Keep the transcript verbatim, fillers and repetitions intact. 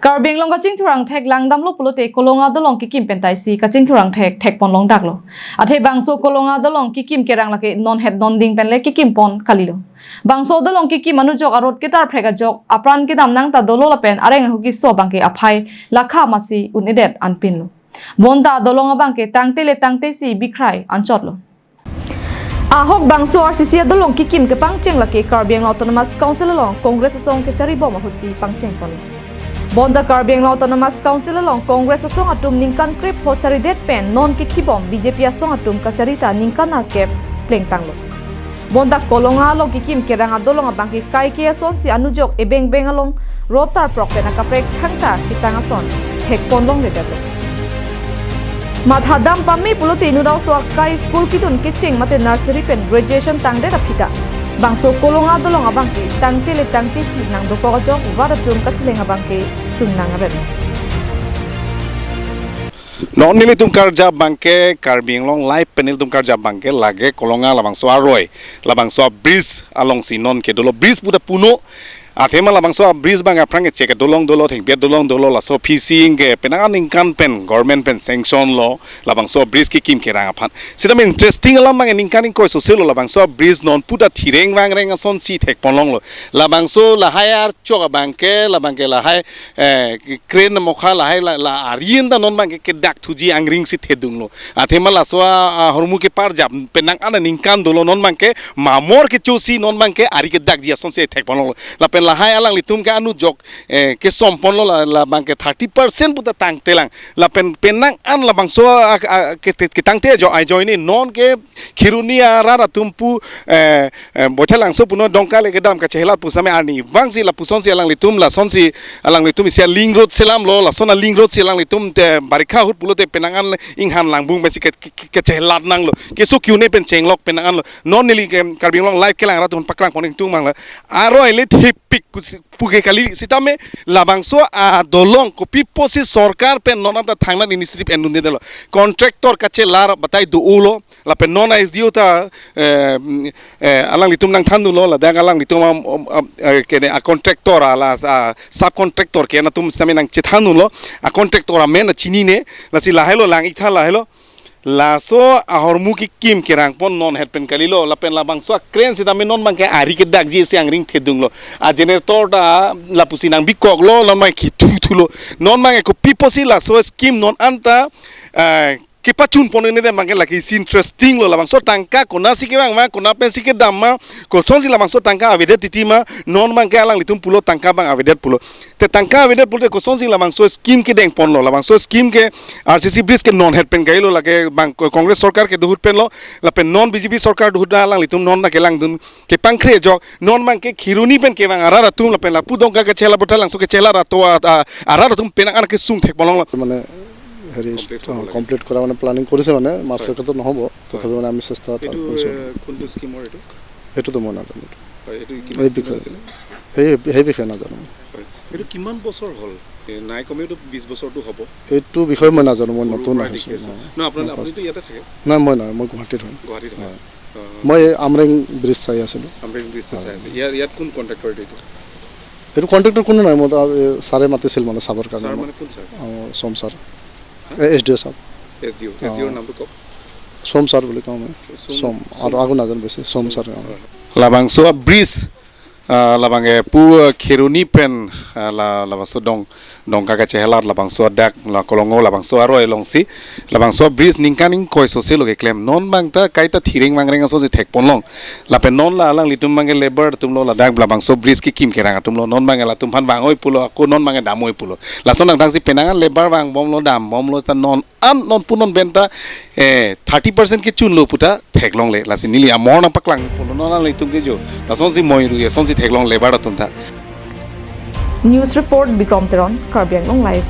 Karbi Anglong kachingthurang thek langdamlo pulote Kolonga dolong kekim pen taisi kachingthurang thek thekpon longdaklo. Athe bangso Kolonga dolong kekim kerang lake non het non ding penle kekim pon kalilo. Bangso dolong kekim anujok arot ketar phrek ajok apran kedam nang ta dolo lapen areng ahu keso abangke aphai lakha masi un-edet anpinlo. Bonta dolong abangke tangte le tangte si bikhrai anchotlo. Ahok bangso R C C adolong kekim kepangcheng lake Karbi Anglong Autonomous Council along Congress asong kechari bom ahutsi pangcheng ponlo. Bonta Karbi Anglong Autonomous Council along Congress asong atum ningkan krepho charidet pen non kekhibom B J P asong atum kachari ta ningkan akep plengtanglo. Bonta Kolonga along kekim kerang adolong abangke kaike asonsi anujok ebeng beng along rot tarprok pen akaprek thangta ketang ason thekpon longledetlo. Mathadam pame pulote inut aso akai school kidun kecheng mate nursery pen graduation tangdet aphi ta bangso Kolonga dolong abangke tangte le tangte si nangdokok ajok rat atum kacheleng abangke sung nang aret. Non nelitum karjap abangke, Karbi Anglong Live pen nelitum karjap abangke lake Kolonga labangso aroi, labangso bridge alongsi non kedolo, bridge puta puno. Athema labangso bridge abang aphrang kechek dolong dolo, thengpi dolong dolo, laso aphi si ingke penang aningkan pen government pen sanction lo labangso bridge kekim kerang aphan. Sitame interesting alam abang ningkan ingkoi soselo labangso bridge non puta thireng vangreng asonsi thekpon longlo. Labangso lahai archok abangke, labangke lahai, eh, crane mokha lahai la, la arien ta non abangke kedak thuji angring si thedunglo. Athema laso a, ahormu keparjap penang aningkan dolo, non abangke mamor kechosi non abangke ari kedakji asonsi thekpon longlo. Lapen lahai alanglitum ke anujok, eh, kesom ponlo la, labangke thirty percent puta tangtelang. Lapen penang an labangso a, a, ke, ke, ketangte ajo ajoine non ke Kheroni arat atum pu, eh, eh, Baithalangso puno Dongka le kedam kachehelat pusitame arnivangsi lapusonsi alanglitum lasonsi alanglitum isi a link road selamlo, lason a link road si alanglitum te barikha ahut pulote penang an inghan langbung pensi ke, ke, ke, kechehelat nanglo. Keso ke-un-e pen chenglok penang anlo. Non neli ke Karbi Anglong Live kelang rat atum paklang pon ingtung manglo. Aroi le thepik pusi puke kali sitame labangso adolong kopi pusi sorkar pen non anta thangnat initiative endundedetlo. Contractor kachelar batai do-olo lapen non S D O ta, eh, mm, eh, alanglitum nangthandunlo, ladak alanglitum am, am, am, eh, kene a contractor ala a subcontractor ke-en atum sitame nangchethandunlo, a contractor amen chinine, lasi lahailo lang-iktha lahailo. Laso ahormu kekim kerang pon non het pen kalilo, lapen labangso a crane sitame non abangke ari kedakji si angring thedunglo. A generator ta lapusi nangbikoklo, non abang kithuthulo. Non abang kopi pusi laso scheme non anta, eh, kepachun pon-un-edet abangke lake isi interesting lo, labangso tangka konatsi kevang ma, konat pensi kedam ma, kosonsi labangso tangka avedet titi ma, non abangke alanglitum pulo tangka abang avedet pulo. Te tangka avedet pulote kosonsi labangso scheme kedeng ponlo, labangso scheme ke R C C bridge ke non het pen kailo, lake bang Congress sorkar kedo ahut penlo, lapen non B J P sorkar do ahut alanglitum non ta kelangdun kepangkre ajok, non abangke Kheroni pen kevang arat atum lapen lapu Dongka kachehelat Baithalangso kachehelat ato a, a, arat atum penang an kesung thekpon longlo. মানে হেৰি Complete হ'ব লাগে। কমপ্লিট কৰা মানে প্লেনিং কৰিছে মানে, মাৰ্চ হয়। শেষতো নহ'ব, তথাপি মানে আমি চেষ্টা এটা এইটো, কৰিছোঁ। এ, কোনটো স্কিমৰ এইটো? সেইটোতো মই নাজানো। হয়, এইটো কিমান এই স্কিম বিষয়ে আছিলে? সেই, সেই বিষয়ে নাজানো। হয়। এইটো কিমান বছৰ হ'ল? এ, নাই কমেওতো বিশ বছৰটো হ'ব। এইটো বিষয়ে মই নাজানো, মই সৰুৰ নতুন পৰা আহিছোঁ। দেখি আছোঁ। অ। ন, আপোনালোকে, মই ফাৰ্ষ্ট। আপুনিতো ইয়াতে থাকে? নাই, মই নাই, মই গুৱাহাটীত হয়। গুৱাহাটীত হয়। হয়। অ। মই এই আমৰেং ব্ৰিজ চাই আছিলোঁ। আমৰেং ব্ৰিজটো চাই আছে। ইয়াৰ, ইয়াত কোন কণ্ট্ৰেক্টৰ এইটো? এইটো কণ্ট্ৰেক্টৰ কোনো নাই, মই তাৰ, এ, ছাৰে মাতিছিল মানে চাবৰ কাৰণে ছাৰ মোক। মানে কোন ছাৰ? অ, সোম ছাৰ। হা? এ, S D O' sir. S D O', অ। এছ ডি অ'ৰ নামটো কওক। সোম ছাৰ বুলি কওঁ মই। সোম, সোম, সোম। আৰু আগো নাজানো বেছি, সোম ছাৰ, অ। হয়। Labangso a bridge, ah, labangke pu, ah, Kheroni pen, ah, la, labangso Dong, Dongka kachehelat labangso adak la Kolonga labangso aroi alongsi labangso bridge ningkan ingkoi soselo keklem, non abang ta kaita thireng vangreng asonsi thekpon long. Lapen non la alanglitum abangke labour atumlo, ladak labangso bridge kekim kerang atumlo, non abangke latum aphan vang-oi pulo, ako non abangke dam-oi pulo. Lason angthangsi penang an labour vangbomlo, dambomlo, ta non an non pu non pen ta, eh, thirty percent kechunlo puta theklongle. Lasi neli amor nangpaklang pulo non alanglitum ke jo. Lasonsi moiru asonsi theklong labour atum ta. News report, Bikrom Teron, Karbi Anglong Live.